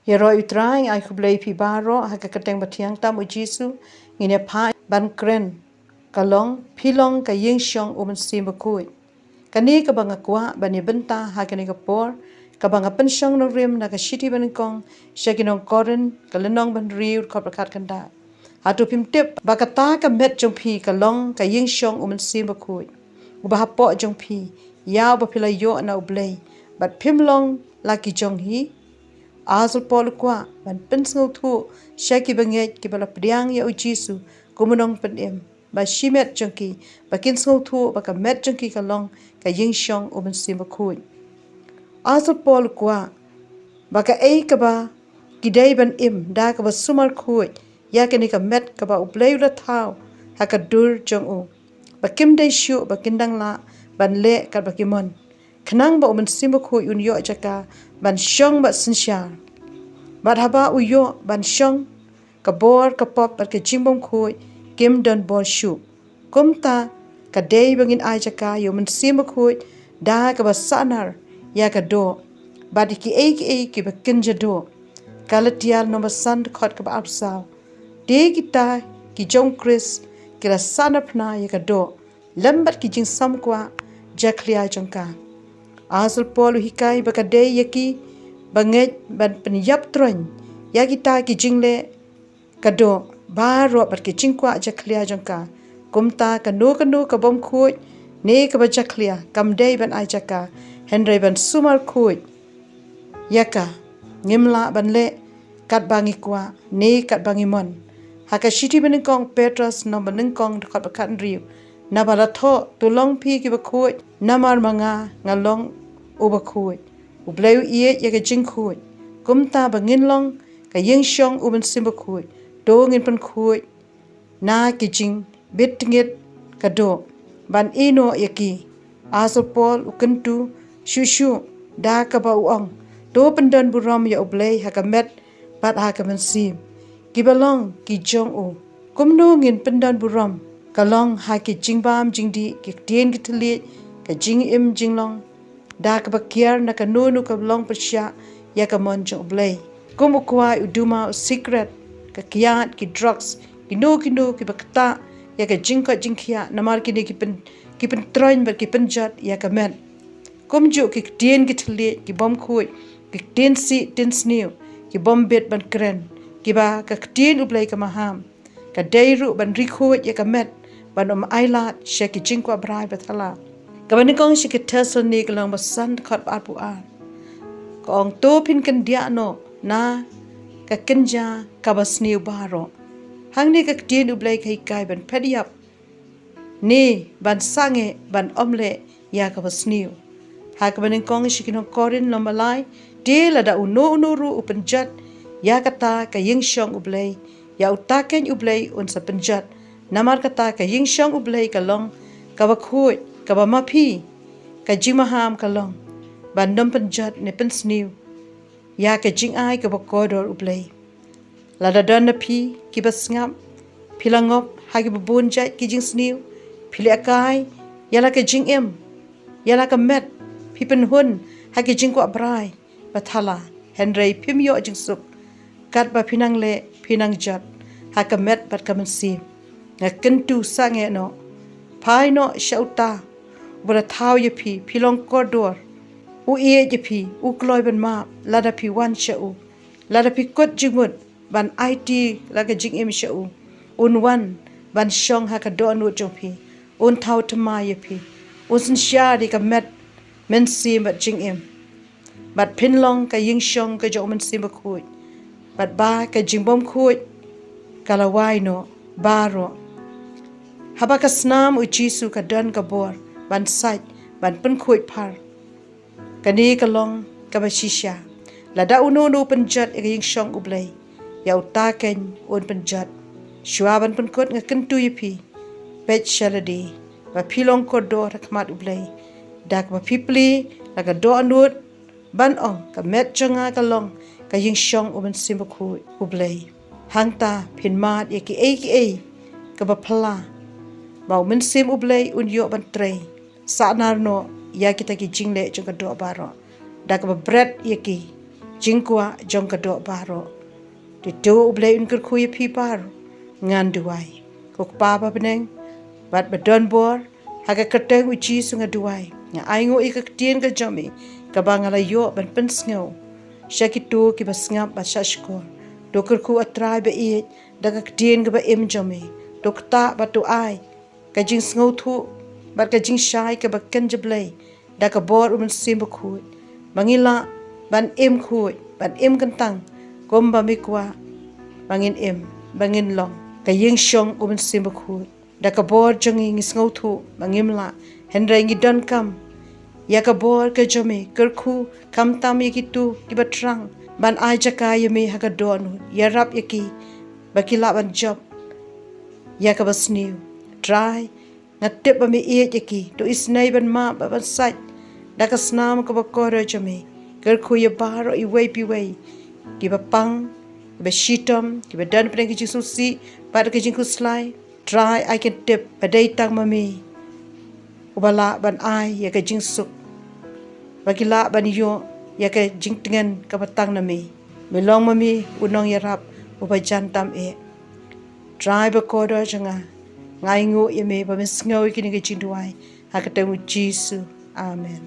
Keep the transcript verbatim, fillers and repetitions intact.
Ïaroh ïa U Trai. Nga ai khublei ïa phi baroh ha ka kyrteng bathiang tam U Jisu. Ngin ïa phai ban kren ka long, phi long ka ïingshong U Mynsiem Bakhuid. Kane kaba nga kwah ban ïa bynta ha kane ka por, kaba nga pynshong nongrim na ka shithi banyngkong sha ki nong Korinth, ka lynnong bahynriew, dkhot ba khatkhyndai. Hato phim tip ba kata ka met jong phi ka long ka ïingshong U Mynsiem Bakhuid, uba hapoh jong phi, ïa uba phi la ïoh na U Blei, bad phim long la ki jong hi? Arsylpol u kwah ban pynsngewthuh sha ki bangeit kiba la pdiang ïa U Jisu kum u nongpynim, ba shimet jong ki, ba kin sngewthuh ba ka met jong ki ka long ka ïingshong U Mynsiem Bakhuid. Arsylpol u kwah ba kaei kaba ki dei ban im, da kaba sumar khuid ïa kane ka met kaba U Blei u la thaw ha ka dur jong u, ba kim dei shuh ba kin dang lah ban leh katba ki mon, khnang ba U Mynsiem Bakhuid un ïoh jaka ban shong bad synshar. Bad haba u ïoh ban shong, ka bor, ka pop bad ka jingbymkhuid kim don bor shuh. Kumta ka dei ba ngin ai jaka ïa U Mynsiem Bakhuid da kaba sahnarphna ïa ka doh, bad ïa kiei kiei kiba kin jadoh. Galatia lynnong ba san, dkhot kaba arphew saw. Te kita ki jong U Khrist ki la sahnarphna ïa ka doh lem bad ki jingsam kwah jakhlia jong ka. Arsylpol u hikai ba ka dei ïa ki bangeit ban pynïap troiñ ïa kita ki jingleh ka doh baroh bad ki jingkwah jakhlia jong ka. Kumta kano kano ka bymkhuid ne kaba jakhlia kam dei ban ai jaka, hynrei ban sumar khuid ïa ka. Ngim lah ban leh katba ngi kwah ne katba ngi mon. Ha ka shithi banyngkong U Petros lynnong banyngkong, dkhot ba khathynriew. Naba la thoh, to long phi kiba khuid, namar ma nga nga long uba khuid. U Blei u ïeit ïa ka jingkhuid. Kumta ba ngin long ka ïingshong U Mynsiem Bakhuid, to ngin pynkhuid na ki jingbit tngit ka doh, ban ïehnoh ïa ki. Arsylpol u kyntu shuh shuh da kaba u ong, to pyndonburom ïa U Blei ha ka met bad ha ka mynsiem, kiba long ki jong u. Kumno ngin pyndonburom? Ka long ha ki jingbam jingdih, ki ktien ki thylliej, ka jingim jinglong da kaba kiar na kano kano ka long pyrshah ïa ka mon jong U Blei. Kum u kwai, u duma, u sikret, ka kiad, ki drugs, kino kino kiba ktah ïa ka jingkoit jingkhiah, namar kine ki pyn, ki pyntroiñ bad ki pynjot ïa ka met. Kumjuh ki ktien ki thylliej, ki bymkhuid, ki ktien sih ktien sniew, ki bymbit ban kren, kiba ka ktien U Blei ka maham. Ka dei ruh ban ri khuid ïa ka met ban ym ailad sha ki jingkwah brai ba thala. Kaba nyngkong sha ki Thessalonika lynnong ba san, dkhot ba arphew ar. Ka ong, to phin kyndiah noh na ka kynja kaba sniew baroh. Hangne ka ktien U Blei ka hikai ban phet ïap ne ban sangeh ban ym leh ïa kaba sniew. Ha kaba nyngkong sha ki nong Korinth lynnong ba lai, te lada uno uno ruh u pynjot ïa kata ka ïingshong U Blei, ïa uta keiñ U Blei un sa pynjot. Namar kata ka ïingshong U Blei ka long kaba khuid, kaba ma phi, ka jingmaham ka long ban ym pynjot ne pynsniew ïa ka jingai kaba kordor U Blei. Lada don na phi kiba sngap, phi la ngop ha kiba bun jait ki jingsniew, phi leh kai ïa la ka jingim, ïa la ka met, phi pynhun ha ki jingkwah brai ba thala, hynrei phim ïoh jingsuk. Katba phi nang leh phi nang jot ha ka met bad ka mynsiem. Nga kyntu, sangeh noh, phai noh sha uta uba la thaw ïa phi, phi long kordor. U ïeit ïa phi, u kloi ban map lada phi wan sha u. Lada phi kut jingmut ban aiti la ka jingim sha u, un wan ban shong ha ka dohnud jong phi, un thaw thymmai ïa phi, un synshar ïa ka met, mynsiem bad jingim. Bad phin long ka ïingshong ka jong U Mynsiem Bakhuid, bad ba ka jingbymkhuid ka la wai noh baroh. Haba ka snam U Jisu ka don ka bor ban sait, ban pynkhuid phar. Kane ka long kaba shisha. Lada uno uno u pynjot ïa ka ïingshong U Blei, ïa uta keiñ un pynjot. Shuwa ban pynkut nga kyntu ïa phi, peit sha lade ba phi long kordor ha khmat U Blei, da kaba phi plie la ka dohnud ban ong, ka met jong nga ka long ka ïingshong U Mynsiem Bakhuid U Blei. Hangta phin mad ïa kiei kiei kaba phylla, ba U Mynsiem U Blei un ïoh ban trei. Sahnar noh ïa kita ki jingleh jong ka doh baroh, da kaba bret ïa ki jingkwah jong ka doh baroh. Te to U Blei un kyrkhu ïa phi baroh. Ngan duwai. Ko Kpa ba bneng bad ba don bor, ha ka kyrteng U Jisu nga duwai. Nga ainguh ïa ka ktien ka jong me kaba nga la ïoh ban pynsngew sha kito kiba sngap bad shahshkor. To kyrkhu, A Trai ba ïeit, da ka ktien kaba im jong me. To ktah bad to ai ka jingsngewthuh bad ka jingshai kaba kynja Blei da ka bor U Mynsiem Bakhuid, ba ngin lah ban im khuid, ban im kyntang kumba me kwah ba ngin im, ba ngin long ka ïing shong U Mynsiem Bakhuid. Da ka bor jong ngi ngi sngewthuh ba ngim lah, hynrei ngi donkam ïa ka bor ka jong me. Kyrkhu, khamtam ïa kito kiba thrang ban ai jaka ïa me ha ka dohnud, ïarap ïa ki ba ki lah ban jop ïa kaba sniew. Trai, nga tip ba me ïeit ïa ki. To isynei ban map bad ban sait da ka snam kaba kordor jong me. Kyrkhu ïa baroh iwei pa iwei, kiba pang, kiba shitom, kiba don pdeng ka jingsngewsih bad ka jingkhuslai. Trai, ai kyntip ba dei tang ma me uba lah ban ai ïa ka jingsuk, ba ki lah ban ïoh ïa ka jingtngen kaba tang na me. Me long ma me u nongïarap uba jan tam eh. Trai ba kordor jong nga, nga ainguh ïa me ba me sngew ïa kine ki jingduwai, ha ka kyrteng U Jisu. Amen.